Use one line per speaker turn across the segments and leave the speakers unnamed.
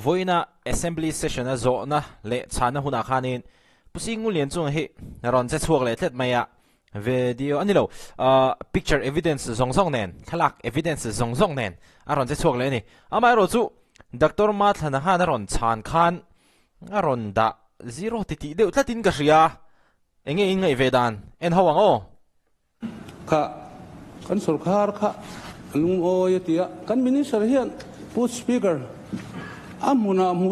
Vawiina Assembly Session a zawhna leh chhanna hunah khanin Pu Singulian chunga hi rawn che chhuak leh tlet mai a, video a ni lo, picture evidence zawng zawng nen, thlalak evidence zawng zawng nen a rawn che chhuak leh a ni. Amaherawh chu Doctor Mathlana khan a rawn chhan khan a rawn dah zero titih deuh tlatin ka hria. Enge in ngaih ve dan en ho ang aw?
Kha kan sorkar kha a lungawi a ti a, kan Minister hian Pu Speaker a hmunah hmu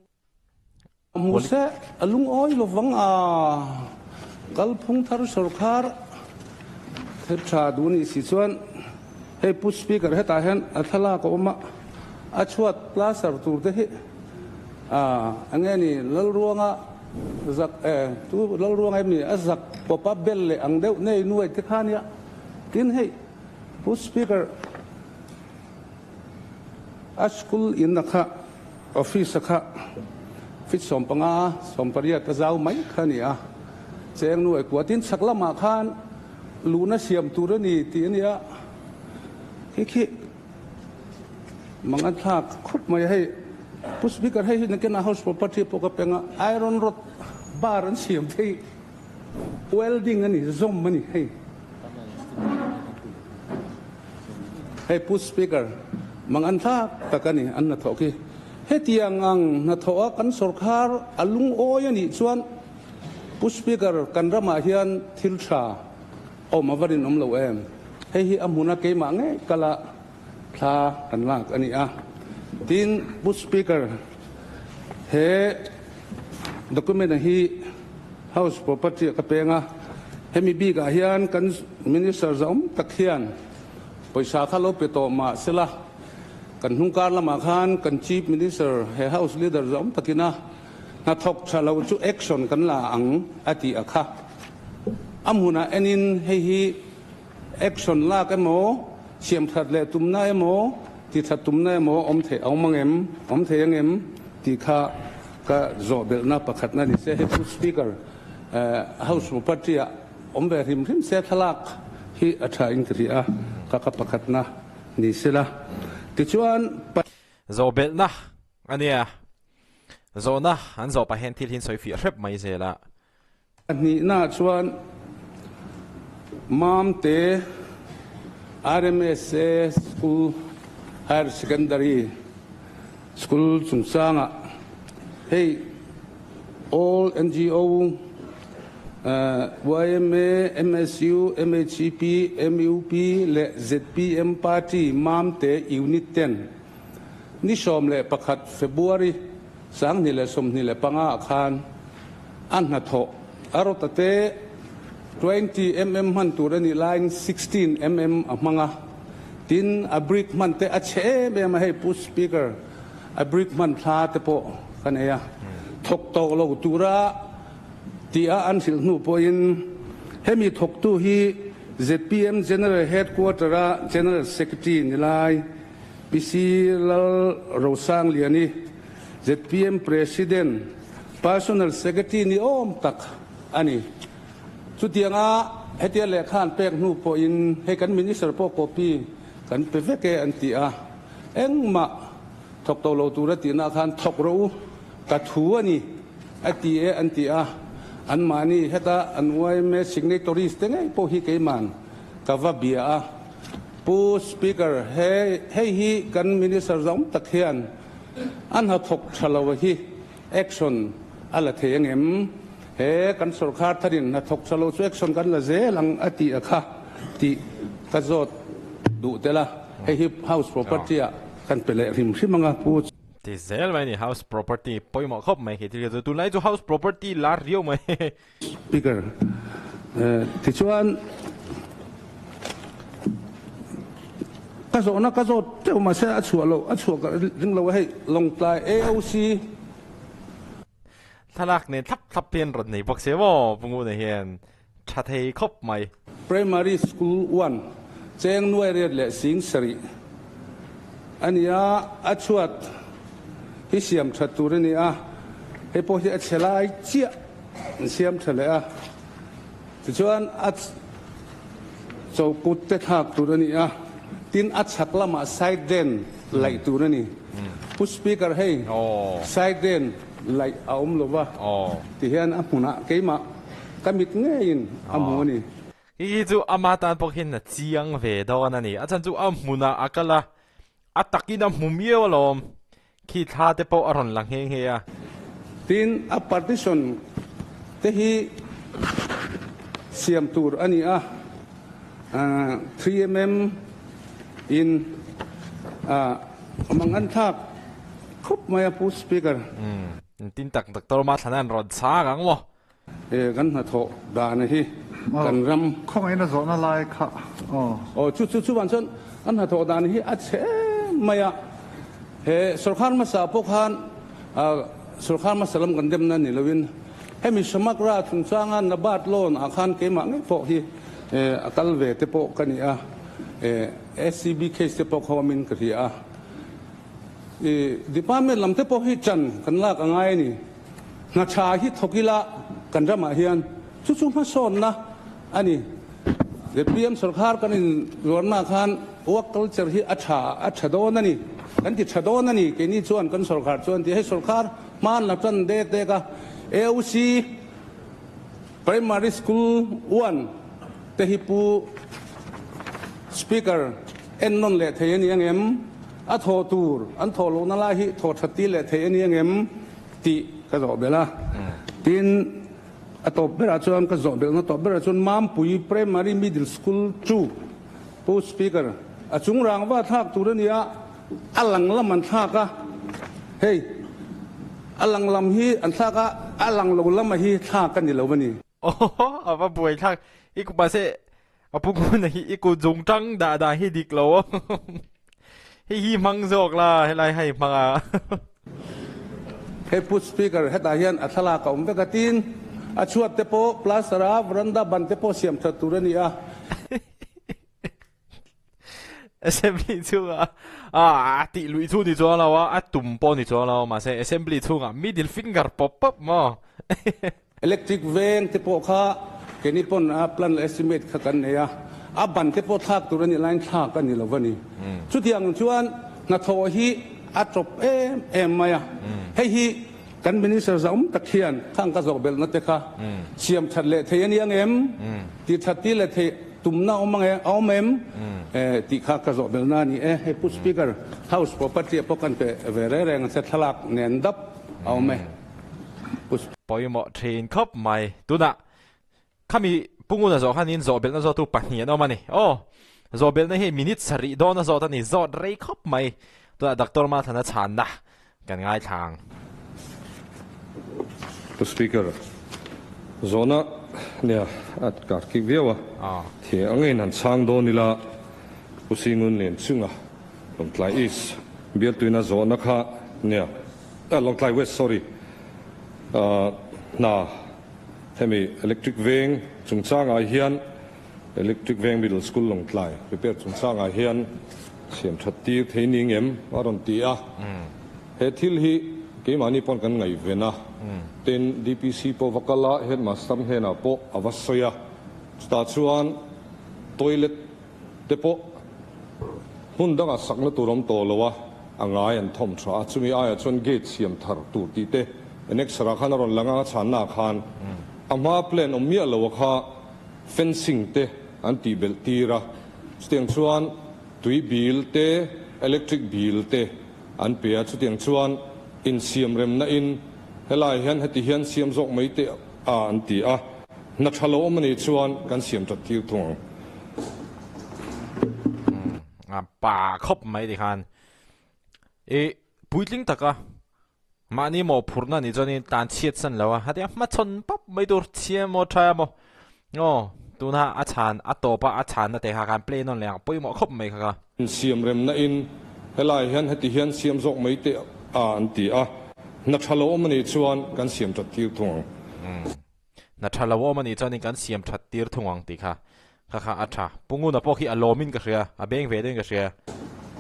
hmu se a lungawi lovang a, kalphung thar sorkar thil tha duh nih si chuan hei Pu Speaker hetah hian a thlalak a awm a, a chhuat plaster tur te hi enge ni Lalruanga Zak e, tu Lalruang em ni a zak pawp a bel leh ang deuh nei nuai te kha nia. Tin hei Pu Speaker a school in a kha office a kha feet 15 18 a zau mai kha ni a, cheng nuai kua tin chhak lamah khan luhna siam tur a ni tih a nia. Khi khi. Mang an thlak khup mai a hei Pu Speaker hei hi nakin ah House Property pawh ka peng a iron rod bar an siam thei welding a ni zawm a ni hei hei Pu Speaker mang an thlak tak a ni an hnathawh khi hetiang ang hnathawh a kan sorkar a lungawi a nih chuan Pu Speaker kan ramah hian thil tha Awm a va rinawm lo em? Hei hi a hmuna keimah ngei kala thla kan lak a ni a. Tin, Pu Speaker, he document-a hi House Property-ah ka peng a. Hemi bikah hian kan Minister zahawm tak hian pawisa kha lo pe tawh mah sela, kan hnungkar lamah khan kan Chief Minister he House Leader zahawm takina hnathawk tha lo chu action kan la ang a tih a kha. A hmunah enin hei hi action lak emaw, siamthat leh tumna emaw, tithat tumna emaw awm theih a awm ang em, awm thei ang em tih kha ka zawh belhna pakhatna ni se. Hei Pu Speaker, House Property-ah awm ve hrim hrim se thlalak hi a tha in ka hria a, ka ka pakhatna ni sela. Tichuan.
Zawh belhna a nia. Zawhna an zawh pah hian thil hi an sawi fiah hrep mai zel a.
Pahnihna chuan Mamte RMSA School Higher Secondary School chungchangah hei All NGO, yma, MSU, MHEP, MUP leh zpm Party Mamte Unit ten ni 11 February 2025 ah khan a hnathawh a rawt ate 20 mm hman tur a nih laiin 16 mm a hmang a, tin a brick hman te a chhe em em a, hei Pu Speaker a brick hman thla te pawh ka nei a, thawk tawh lo tura tih a an hrilh hnu pawhin hemi thawktu hi zpm General Headquarter a General Secretary ni lai PC Lal Rosangliani zpm President Personal Secretary ni awm tak a ni. Chutianga hetia lehkha an pek hnu pawhin hei kan Minister pawh copy kan pe vek e an ti a, engmah thawk tawh lo tura tihna khan thawk rawh u, ka thu a ni a ti e an ti a, anmahni heta an yma signatories te ngei pawh hi keiman ka va bia a, Pu Speaker, hei hi kan Minister zawng tak hian a hnathawk tha lo hi action a la thei angem? He kan sorkar tharin hnathawk tha lo chu action kan la zel ang a tih a kha tih ka zawt duh tel a, hei hi house property ah kan pe leh hrim hrim ang a Pu.
Ti zel mai a ni, house property pawimawh khawp mai khi thil hi chu tunlai chu house property lar riau mai.
Speaker, Tichuan ka zawhna ka zawt teuh mahse a chhuah loh, a chhuah ka ring lo a hei Lawngtlai AOC.
Thlalak nen thlap thlap hian rawn nei bawk se maw Pu Nguna hian tha thei khawp mai.
Primary School One cheng nuai riat leh sing sarih a ni a, a chhuat hi siam that tur a ni a, hei pawh hi a chhe lai chiah. An siam tha leh a, tichuan a chokut te thlak tur a ni a, tin a chhak lamah side den laih tur a ni. Pu Speaker hei siren laih a awm lo va ti hian a hmunah keimah ka mit ngeiin a hmu a ni.
Hi hi chu ama tan pawh hian a chiang ve dawn a ni. A chhan chu a hmunah a kal a, a takin a hmu miau alawm. Khi thla te pawh a rawn la nghe nghe a.
Tin, a partition te hi siam tur a ni a, 3mm in a mang an thlak khup mai a Pu Speaker.
Tin tak Doctor Mathlana an rawn chhang ang maw?
He kan hnathawh dan hi kan ram.
Khawngaihna zawhna lai kha aw.
Aw chu chu chuvan chuan an hnathawh dan hi a chhe em mai a. He sorkar hmasa pawh khan sorkar hmasa lam kan demna ni loin hemi Samagra chungchanga Nabard loan ah khan keimah ngei pawh hi a kal ve te pawh ka ni a. SCB case te pawh kha awmin ka hria a. Department lam te pawh hi chan kan lak a ngai a ni. Hna tha hi thawk ila kan ramah hian chu chu hmasawnna a ni. Zpm sorkar kan inzuarna khan work culture hi a tha a tha dawn a ni. Kan ti tha dawn a ni keini chuan kan sorkar chuan ti hei sorkar hman la tan dek dek a AOC Primary School one te hi Pu Speaker en nawn leh thei a ni angem? A thawh tur an thawh lohna lai hi thawh that tir leh thei a ni angem? Tih ka zawh belh a. Tin, a tawp berah chuan ka zawh belhna tawp berah chuan Mampui Primary Middle School chu Pu Speaker, a chung rangva thlak tur a ni a, a lang lam an thlak a, hei a lang lam hi an thlak a, a lang lo lama hi thlak a ni lo a ni.
Aw, a va buai thlak. I ku mahse a pu ngun hi i kut zung tang dah dan hi dik lo. Hei hi hmang zawk la, helai hei hmang a.
Hei Pu Speaker, hetah hian a thlalak a awm vek a, tin a chhuat te pawh plaster a veranda ban te pawh siam that tur a ni a.
Assembly chhungah a tih luih chu ni chuang lo a, a tum pawh ni chuang lo, mahse Assembly chhungah middle finger pawp pawp maw?
Electric veng te pawh kha keini pawn a plan estimate kha kan nei a, a ban te pawh thlak tur a nih laiin thlak a ni lo va ni. Chutiang chuan hnathawh hi a tawp em em mai a, hei hi kan Minister zahawm tak hian khang ka zawh belhna te kha siam that leh thei a ni ang em? Tih that tir leh thei tumna awm ang em? A awm em? Tih kha ka zawh belhna a ni e. Hei Pu Speaker, House property ah pawh kan pe ve reng reng ang che, thlalak nen dap a awm e. Pu.
Pawimawh thin khawp mai. Tunah khami Pu Nguna zawh khan in zawh belhna zawhtu pahnih an awm a ni. Aw, zawh belhna hi minute sarih dawn a zawt a ni, zawt rei khawp mai. Tunah Doctor Mathana chhanna kan ngaithla ang.
Pu Speaker, zawhna nia a kar kik viau a, thing angin han chhang dawn ila Pu Singun Lian chunga Lawngtlai East bialtuina zawhna kha nia Lawngtlai West sorry hna hemi Electric Veng chungchangah hian Electric Veng Middle School Lawngtlai repair chungchangah hian siam that tir thei ni ngem a rawn ti a. He thil hi keimahni pawn kan ngaihven a, tin DPC pawh va kal a, Headmaster hnenah pawh a va sawi a, chutah chuan toilet te pawh hmun dangah sakna tur awm tawh lo a, a ngai an thawm tha a, chumi aiah chuan gate siam thar tur tih te Annexure ah khan a rawn lang a, chhanna ah khan a hma plan awm miah lo a kha fencing te an tih belh tir a, chutiang chuan tui bill te electric bill te an pe a, chutiang chuan insiam remna in helai hian heti hian siam zawk mai te a an ti a, hna tha lo awm a nih chuan kan siam that tir thung ang.
A pa khawp mai ti khan i puitling taka mahni mawhphurhna nih chuanin tan chhiat san lo a, hetiang hmachhawn pawp mai tur chhia emaw tha emaw aw tuna a chhan a tawpa a chhanna te kha khan play nawn leh ang pawimawh khawp mai kha kha.
Insiam remna in helai hian heti hian siam zawk mai teh a an ti a, hna tha lo awm a nih chuan kan siam that tir thung ang.
Hna tha lo awm a nih chuanin kan siam that tir thung ang tih kha kha kha a tha. Pu Nguna pawh khi a lawmin ka hria, a beng ve deuhin ka hria.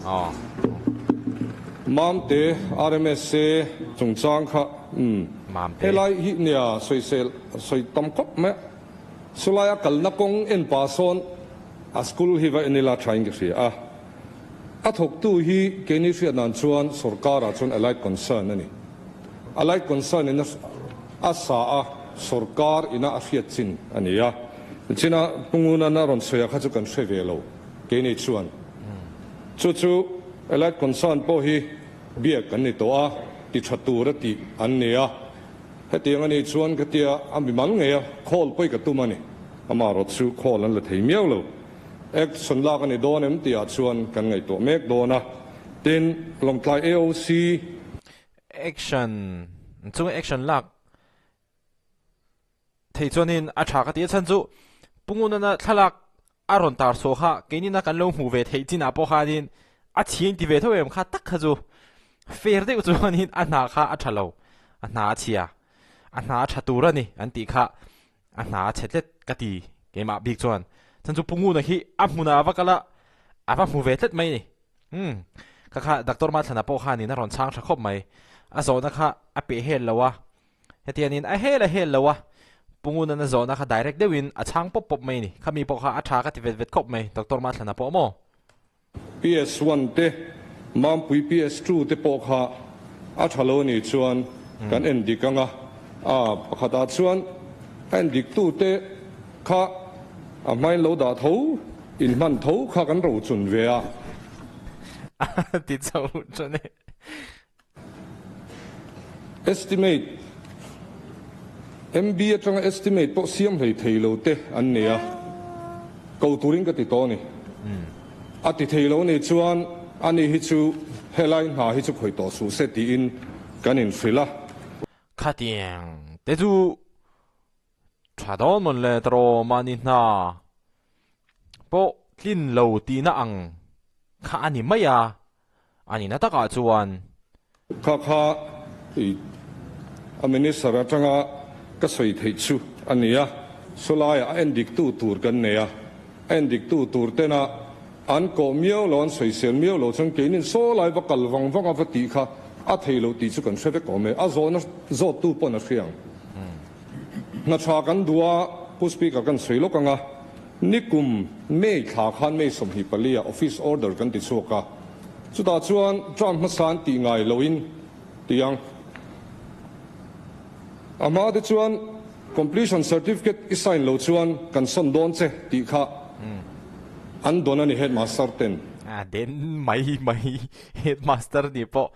Aw.
Mamte RMSA chungchang kha umm
Mamte.
Helai hi nia sawisel sawi tam khawp mai a, chulai a kalna kawng en pah sawn a school hi va en ila thain ka hria a. A thawktu hi keini hriat dan chuan sorkarah chuan allied concern a ni. Allied concern in a sa a, sorkar ina a hriat chin a ni a. China Pungunan a rawn sawi a kha chu kan hre ve lo keini chuan. Chu chu allied concern pawh hi biak kan ni tawh a, ti tha tur a tih an ni a. Hetiang a nih chuan ka tia a mimal ngei a, call pawi ka tum a ni. Amaherawh chu call an la thei miau lo. Action lak a ni dawn em tihah chuan kan ngaihtuah mek dawn a, tin Lawngtlai AOC.
Action chunga action lak thei chuanin a tha ka ti a chhan chu Pungunana thlalak a rawn tar chhuah kha keinina kan lo hmuh ve theih chinah pawh khanin a chhing ti ve tho em kha tak kha chu fair deuh chuanin a hna kha a tha lo a hna a chhia a hna a tha tur a ni an tih kha A hna a chhe tlet ka ti keimah bik chuan. Chan chu Pu Nguna hi a hmunah a va kal a, a va hmu ve tlet mai ni. Umm, ka kha Doctor Mathlana pawh khanin a rawn chhang tha khawp mai. A zawhna kha a peh hel lo a, hetianin a hel a hel lo a, Pu Ngunan a zawhna kha direct deuhin a chhang pawp pawp mai ni. Khami pawh kha a tha ka ti vet vet khawp mai, Doctor Mathlana pawh maw?
PS one te, Mampui PS two te pawh kha a tha lo nih chuan kan en dik ang a, a pakhatah chuan a en dik tu te kha a hmain lo dah tho, in hman tho kha kan ro chun ve a.
A ti chho chuan e.
Estimate, MB atanga estimate pawh siam hlei thei lo te an nei a, ko turin ka ti tawh a ni. A ti thei lo nih chuan ani hi chu helai hna hi chu khawih tawh suh se tiin kan inhrilh a.
Khatiang te chu tha dawn mawn le tawh mahni hna pawh tlin lo tihna ang kha a ni mai a. A nihna takah chuan.
Kha kha i a minister atanga ka sawi theih chu a ni a, sawlaiah a endiktu tur kan nei a, a endiktu tur tena an kawh miau lo, an sawisel miau lo chuan keinin sawlai va kal vang vang a va tih kha a thei lo tih chu kan hre vek awm e, a zawhna zawttu pawn a hria ang. Hna tha kan duh a, Pu Speaker kan sawi lawk ang a. Nikum May thla khan May 24 ah office order kan ti chhuak a, chutah chuan term hmasa an tih ngai loin ti ang. A hma te chuan completion certificate i sign lo chuan kan sawn dawn che tih kha an dawn a ni headmaster ten.
A den mai mai headmaster nih pawh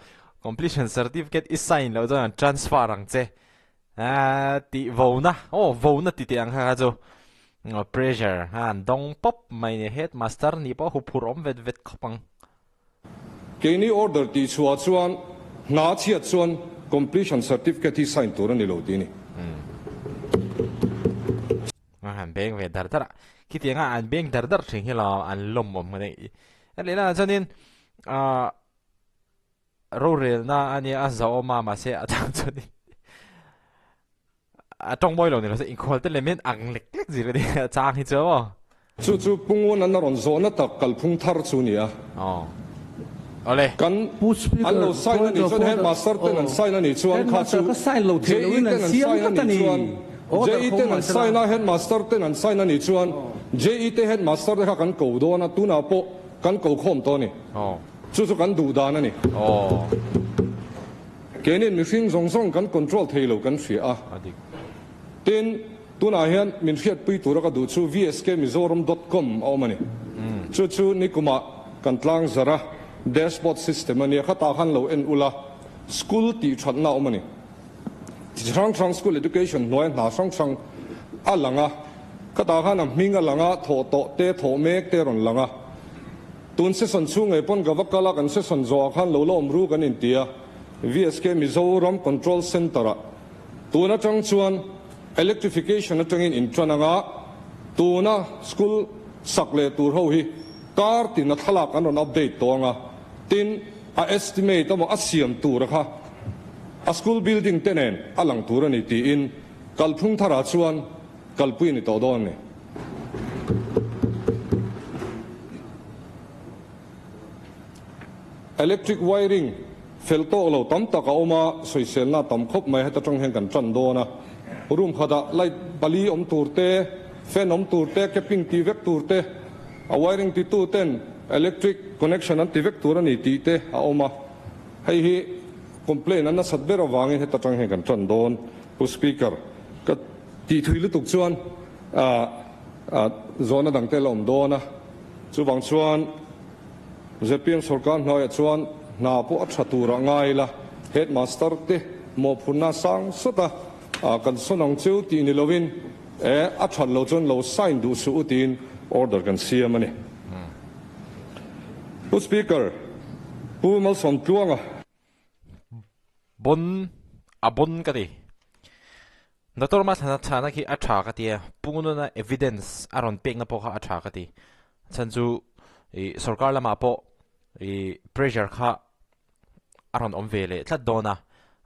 completion certificate i sign loh chuan an transfer ang che. A tih vona aw vona ti teh ang kha kha chu pressure kha an dawng pawp mai ni headmaster nih pawh huphurh awm vet vet khawp ang.
Keini order tih chhuah chuan hna chhiat chuan completion certificate hi sign tur a ni lo tih a ni.
A han beng ve dar dar a, khitianga an beng dar dar thin hi lo an lawm awm ka nei. A lehlamah chuanin ah. Rorelna a nia a zauhawm a mahse a chang chuan in a tawng mawi lo ni lo se inkhual te lem hian ang lek lek zir a ni a chang hi chu maw.
Chu chu Pungun an a rawn zawhna tak kalphung thar chu ni a.
Aw. Awle.
Kan an lo sign a nih chuan headmaster ten an sign a nih chuan kha chu JE ten an sign a nih chuan JE ten an sign a headmaster ten an sign a nih chuan JE te headmaster te kha kan ko dawn a tunah pawh kan ko khawm tawh a ni.
Aw.
Chu chu kan duh dan a ni. Keinin mihring zawng zawng kan control thei lo kan hria a. Tin, tunah hian min hriatpui tura ka duh chu vskmizoram dot com a awm a ni. Chu chu nikumah kan tlang zar a, dashboard system a nia, khatah khan lo en ula, school tih thatna a awm a ni. Chi hrang hrang school education hnuaia hna hrang hrang a lang a, khatah khan a hming a lang a, thawh tawh te, thawh mek te a rawn lang a. Tun session chhung ngei pawn ka va kal a, kan session zawhah khan lo la awm ru kan inti a, VSK Mizoram Control Centre ah tun atang chuan electrification atangin in tan anga tuna school sak leh tur ho hi kar tin a thlalak an rawn update tawh anga, tin a estimate emaw a siam tur a kha a school building te nen a lang tur a ni tiin kalphung tharah chuan kalpui a ni tawh dawn a ni. Electric wiring fel tawk lo tam tak a awm a, sawiselna a tam khawp mai, heta tang hian kan tan dawn a. Room khatah light pali awm tur te, fan awm tur te, capping ti vek tur te, a wiring titu ten. Electric connection an ti vek tur a ni tih te a awm a, hei hi complaint an nasat ber avangin heta tang hian kan tan dawn. Pu Speaker, ka tih thui lutuk chuan zawhna dang te la awm dawn a, chuvang chuan zpm sorkar hnuaiah chuan hna pawh a tha turah ngai ila, Headmaster te mawhphurhna sang sawt a, kan sawn ang cheu tih ni lovin e a that lo chuan lo sign duh suh u tiin order kan siam a ni. Pu Speaker, Pu Malsawmtluanga.
Bon a bon ka ti. Doctor Mathana chhana khi a tha ka ti a, Pungununa evidence a rawn pekna pawh kha a tha ka ti. Chhan chu i sorkar lamah pawh i pressure kha a rawn awm ve leh tlat dawn a.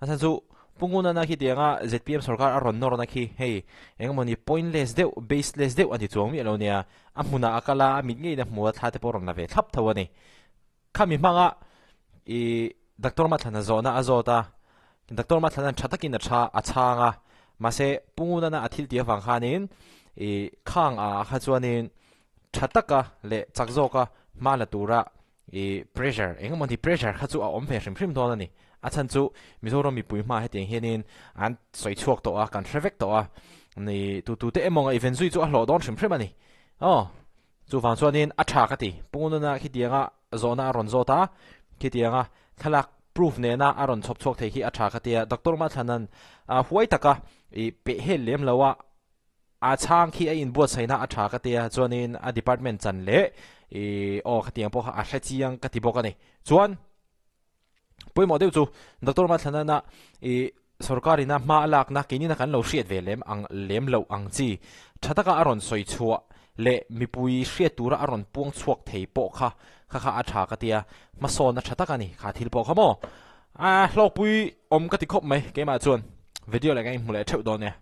A chhan chu Pu Ngunana khi tianga zpm sorkar a rawn nawrna khi hei engemawni pointless deuh, baseless deuh a ni chuang miah lo nia. A hmunah a kal a, a mit ngeiin a hmu a, thla te pawh a rawn la ve thlap tho a ni. Khami hmanga i Doctor Mathlana zawhna a zawt a, Doctor Mathlana'n tha takin a tha a chhang a, mahse Pu Ngunana a thil tih avang khanin i khang ah kha chuanin tha taka leh chak zawka hma la tura I pressure, eng emaw ni pressure kha chu a awm ve hrim hrim dawn a ni. A chhan chu Mizoram mipui hma hetiang hianin an sawi chhuak tawh a, kan hre vek tawh a. Ni tu tu te emaw ngaihven zui chu a hlawh dawn hrim hrim a ni. Aw, chuvang chuanin a tha ka ti. Pungununa khitianga zawhna a rawn zawt a, khitianga thlalak proof nena a rawn chhawp chhuak thei khi a tha ka ti a. Doctor Mathlanan huai taka i pehhel lem lo a, A chhang khi a inbuatsaihna a tha ka tia, chuanin a department chan leh i aw khatiang pawh kha a hre chiang ka ti bawk a ni. Chuan pawimawh deuh chu Doctor Mathlana i sorkar ina hma a lakna keinina kan lo hriat ve lem ang lem loh ang chi tha taka a rawn sawi chhuah leh mipui hriat tura a rawn puang chhuak thei pawh kha kha kha a tha ka tia, hmasawn a tha tak a ni kha thil pawh kha maw. A hlawkpui awm ka ti khawp mai keimah chuan video leh ka inhmu leh theuh dawn nia.